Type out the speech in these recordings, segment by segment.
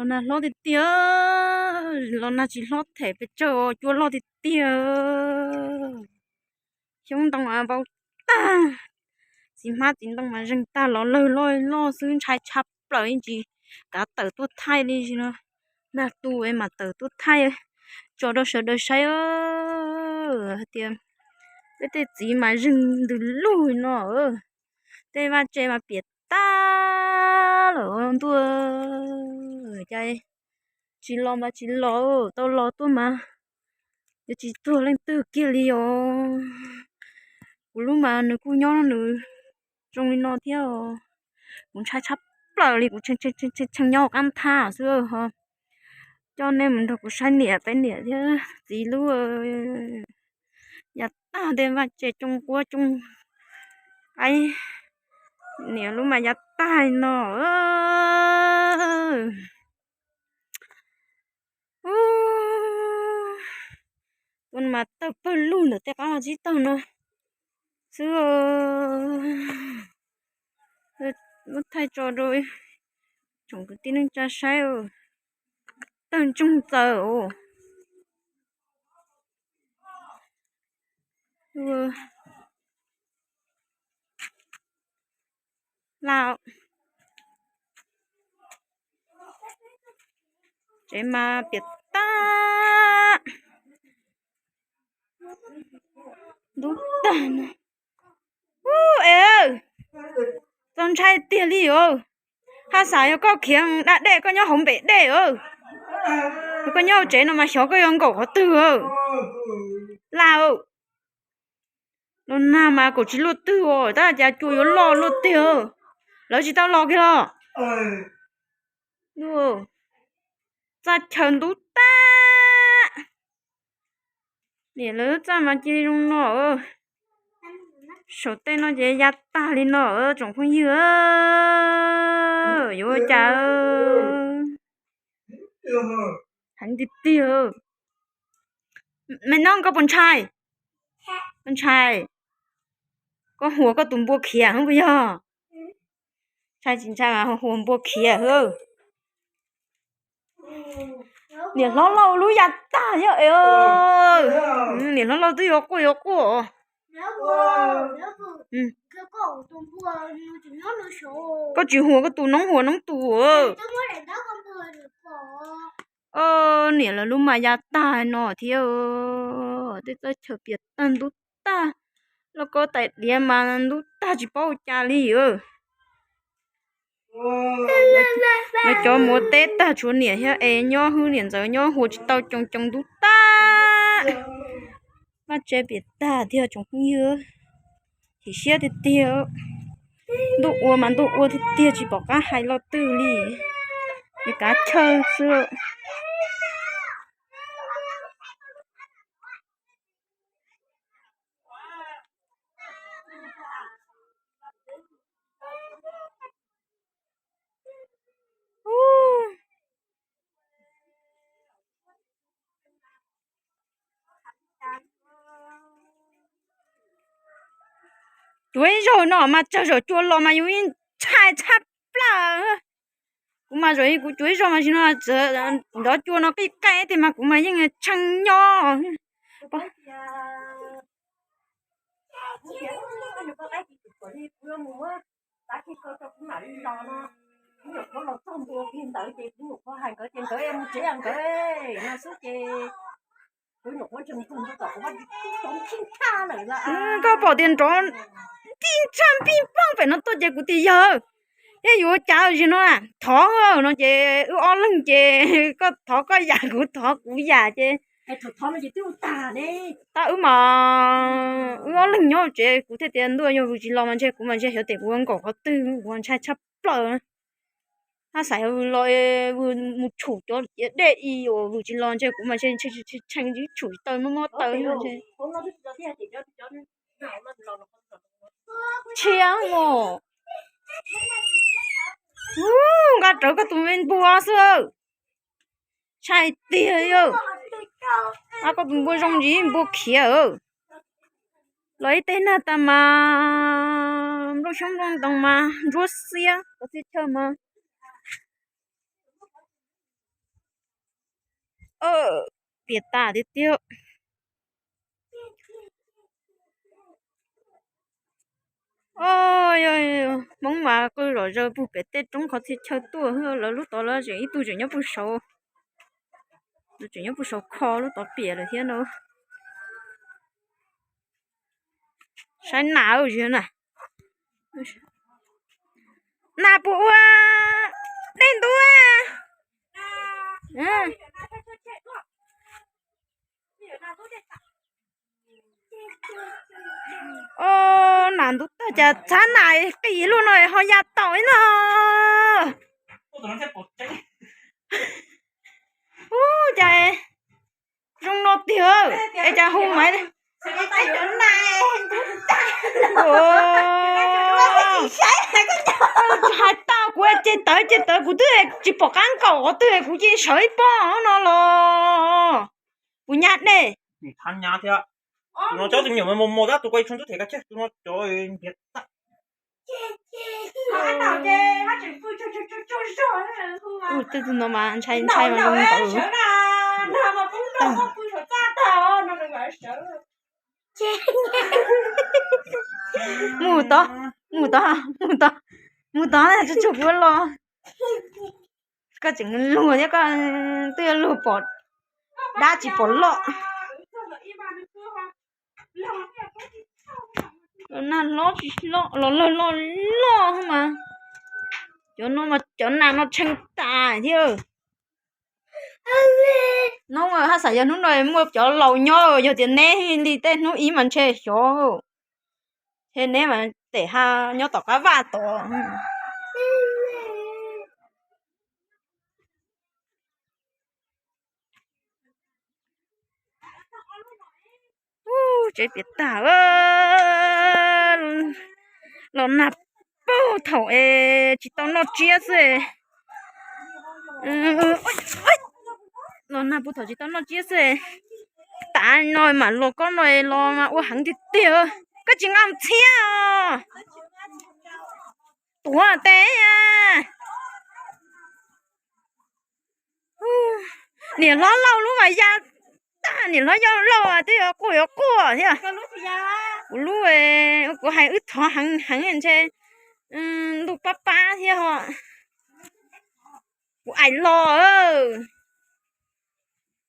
Los nag hlob tiag tiag, los nag tsis hlob them pes tsawg, cua loj tiag tiag. Xyoob ntoo vau tag, txiv hmab txiv ntoo mas zeeg tag, los lawg loj loj xwb, ntshai tshaj plaws, yeej tsis kav tawm tuaj thaij li no. Nag tu es mam tawm tuaj thaij tso rau sawv daws saib hais tias peb tej txiv mas zeeg ntws lug no, tej vaj tse mas piam tag lawm ntuj, cas tsis los mas tsis los, tau los tuaj mas yuav tsis tuag leej twg kiag li os. Kuv lub mas nws kuj nyob nws zoo li no thiab, kuv ntshai tshaj plaws li, kuv tshee nyob qab nthab xwb. Coj nej mus nrog kuv saib niam peb niam thiab txiv lub yav tag, tej vaj tse coo quab coo qaib, niam lub mas yav tag no. Ua mas tawg pawg lug ntawm tej qab tsib taug no xwb. Muab thaij tso rau tsoom kwv tij neej tsa saib, tawg ntsoog txaws os. Laj, tsev mas piam tag, ntub tag no. Ub, es, txaus ntshai tiag li os. Haj xav yog koj khiav da dej, koj nyob hauv npem dej, koj nyob hauv tsev no mas xyov koj yuav nkaum qhov twg. Laj, los nag mas kaum tsis luaj twg os, tab cas cua yuav loj luaj tiag. Lawv tsis tau los kiag los? Txaj chaw ntub tag. Niam lawv txaj mas cia zoo no. Saum tej no ces ya tag li no tsoom phooj ywg. Yuav ua cas? Heev tiag tiag. Me noob, koj puas ntshai? Koj ntshai? Koj huas koj tus npua khiav puas yog? Ntshai tsis ntshai mas huas npua khiav hwb. Niam hlob lauj, lub ya tag thiab es. Niam hlob lauj twb yuav quaj yuav quaj. Koj tsis huas koj tus noob, huas noob tus. Niam lawv lub mas ya tag no thiab. Tej txaj chaw piam tag ntub tag, lauj kaub tais diav mas ntub tag tsis paub ua cas li. Lawv cov muav teb tag, tshuav niam thiab es nyob, hwb niam ntxawm nyob, huas tsis tau, coo coo ntub tag. Vaj tse piam tag tiag tsoom phooj ywg, chim siab tiag tiag. Ntuj ua mas ntuj ua tiag tiag, tsis pom qab hais lo twg li, es kav chaw xwb. Cuav ib zaug no mas tsawg zaum cua los mas yus yeej ntshai tshaj plaws. Kuv mas zaum kuv cuav ib zaug mas sim no nrov cua no qij qej tiag mas kuv mas yeej tshee nyob. Koj pom tias nrov ntij tshaj npij pooj pem no tuaj ces kuv tias yawg, thiab yuav ua cas zim no na, thov no ces wb ob leeg ces koj thov koj yam kuv thov kuv yam ces tab wb mas wb ob leeg nyob tsev, kuv thiaj tias ntuj, yog vwm tsis los mas ntshe kuv mas ntshe xyov tias kuv ua nkaum qhov twg, kuv ntshai tshaj plaws. Haj xav yog vwm los, vwm mus tshum cov ciav dej i, vwm tsis los ntshe kuv mas ntshe tshee tshee tshum tsis tau mob mob taw ntshe. Tshiab os. Nqa rawv koj tus me npua xwb. Tshai tiag li. Koj tus npua zoo ntsis npua khiav. Los ib teg nag tas mas nplooj xyoob nplooj ntoos mas ntsuab xiab, ua txhij chaw mas Piam tas tiag tiag. Hmoob mas qw zom zaws puag pem tej roob qhov txhia chaw tuaj, lawv lub tod lawv tseem ib tug tseem nyob puag saud, tseem nyob puag saud kho lub tod piam lawm thiab no. Saib nas na, nas puas ua dej ntub? Nas ntub tag cas txhab nas qis luaj no ho ya tau ib no. Ub, cas zoo no tiag, es cas hu mas. Hais tau kuv ces tawv ces tawv, kuv twb tsis pom qab nkaum qhov twg, kuv cia sawv ib pob no los. Kuv nyab dej. Tus no cov tus me nyuam mos mos tab tus ko ib tshua ntub them kav tsij, tus no cov ntiav tag. Tus no mas ntshai ntshai mas zoo ntawd. Mus tod, mus tod, mus tod, mus tod, tsuj tsuj kuv los. Koj tseem luag thiab, koj twb luag pom dab tsis pom loj. Nag hlob tsis hlob los lawg loj loj mas, cov no mas cov nas no tshee tas thiab. Hnub haj xav yog hnub no muaj cov laus nyob, yog tias neb li tej hnub ib mas ntshe xyov, ntshe neb mas tes ha nyob tom qab vaj tod. Tsev piam tag, los nag puag thaum es tsis tau noj tsiab xwb. Los nag puag thaum tsis tau noj tsiab xwb, tav no mam los kob no los mas ua heev tiag tiag. Koj tsis nqa mus txhiab os? Tuav tes. Niam hlob Lauj lub mas ya tag, niam hlob Yauj Lauj twb yuav quaj yuav quaj thiab. Kuv lub, kuv hais wb thov heev heev ntshe ntuj pab pab thiab ho. Kuv aim los,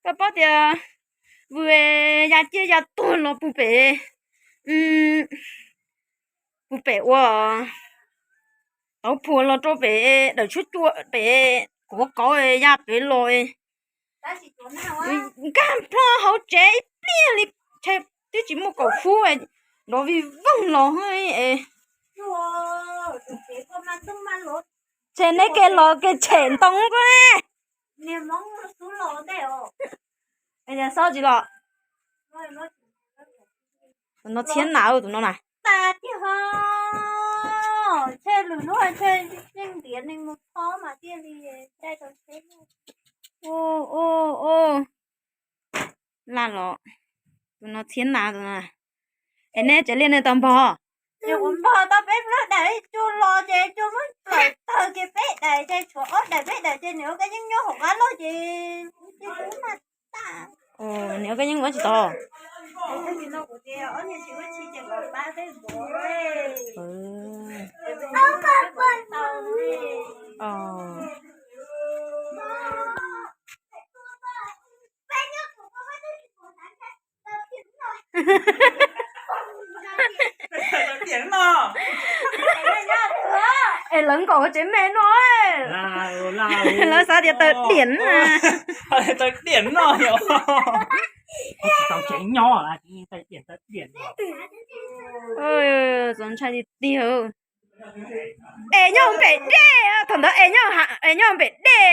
koj paub tias vwm ya ciaj ya tuag los puag pem, puag pem ua tauv phuam los rau pem dawm tshuab cua pem kuv kauv ya pem los. Nkag plho hauv tsev ib pliag li, twb tsis muaj kaum fub, nrov vij voog los. Tshe neb ke los ke tshem ntoo ko ne. Xob tsis los. Tus no txhiab nas, tus no na. Laj los, tus no txhiab nas tus no. Es neb tsev liaj nej tau npog? Npog tau peb plaub daim cua los ces cua muab plawm tawg kiag peb daim ces tshuav ob daim peb daim ces nws ua kab yeeb nyob hauv qab loj ces nws ua kab yeeb ua tsis tau. Es lawv nkaum tsev me no, lawv xav tias taws diam na. Txaus ntshai tiag tiag. Es nyob pem dej, thaum ntawd es nyob pem dej.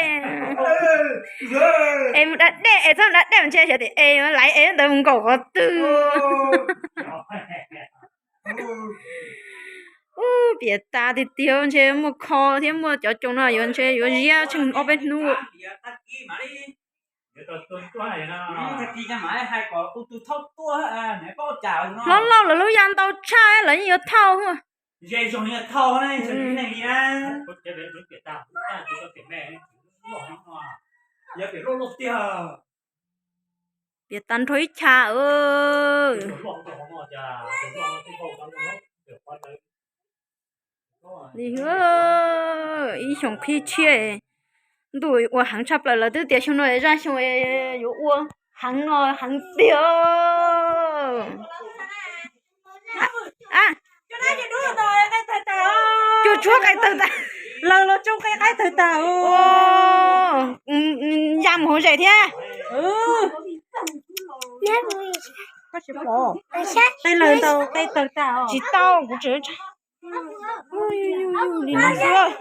Es mus da dej, es txhob da dej mas ntshe xyov tias es laiv es ntawd mus nkaum qhov twg. Ub, piam tas tiag tiag, ntshe muaj kho thiab muaj cov coos no yuav ntshe yuav ziab tsheej ob peb hnub. Hlob Lauj lawv lub ya ntau tshaj lawv yeej yuav thauj. Tiav tag nrho ib chav. Li, ib xyoos qhib tshiab, ntuj ua heev tshaj plaws, lawv twb tias xyoo no zaj xyoo yuav ua heev no heev tiag. Cuaj tshuab qaib tawg tas, lawv los tsoo qaib tawg tas, ya mus hauv zes thiab. Tej lawv ntau qaib tawg tas tsis tau, kuv tseem li no xwb.